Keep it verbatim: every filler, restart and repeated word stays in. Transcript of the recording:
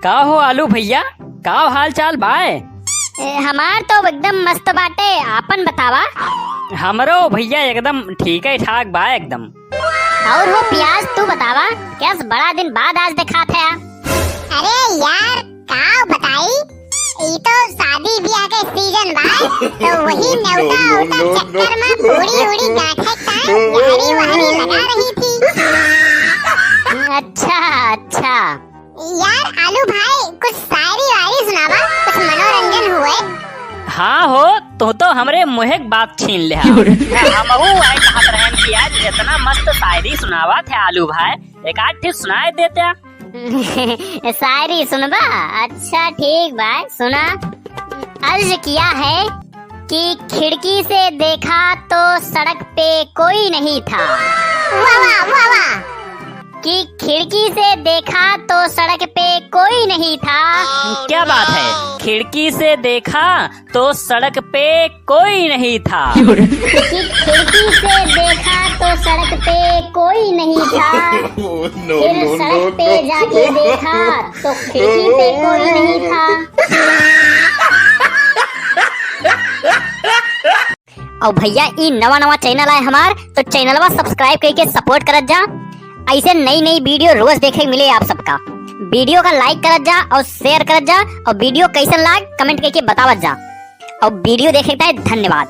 का हो आलू भइया, का हाल चाल बाय? ए, हमार तो एकदम मस्त बाटे, आपन बतावा। हमरो भइया एकदम ठीके ठाक बा एकदम। और हो प्याज, तू बतावा, कैस बड़ा दिन बाद आज देखात है? अरे यार, का बताई, ई तो शादी ब्याह के सीजन बा, तो वही नेवता उवता चक्कर में पूड़ी उड़ी गांठे का यारी वारी लगा रही थी। अच्छा, अच्छा। यार आलू भाई, कुछ शायरी वायरी सुनावा, कुछ मनोरंजन हुए। हाँ हो, तू तो हमरे मुँहे के बात छीन ले। हमहू वही कहत रहन कि आज इतना मस्त शायरी सुनावा थे आलू भाई, एक आध ठे सुनाए देते। शायरी सुनबा? अच्छा ठीक बा, सुना। अर्ज किया है कि खिड़की से देखा तो सड़क पे कोई नहीं था। वाह, वाह, वाह, वाह। कि खिड़की से देखा तो सड़क पे कोई नहीं था। क्या बात है, खिड़की से देखा तो सड़क पे कोई नहीं था। कि खिड़की से देखा तो सड़क पे कोई नहीं था। फिर सड़क पे जाके देखा तो खिड़की पे कोई नहीं था। और भइया, ई नवा नवा चैनल आए हमार, तो चैनलवा सब्सक्राइब करके सपोर्ट करत जा। ऐसे नई नई वीडियो रोज देखे के मिले आप सबका। वीडियो का लाइक करत जा और शेयर करत जा, और वीडियो कैसन लाग कमेंट करके बतावत जा। और वीडियो देखे के धन्यवाद।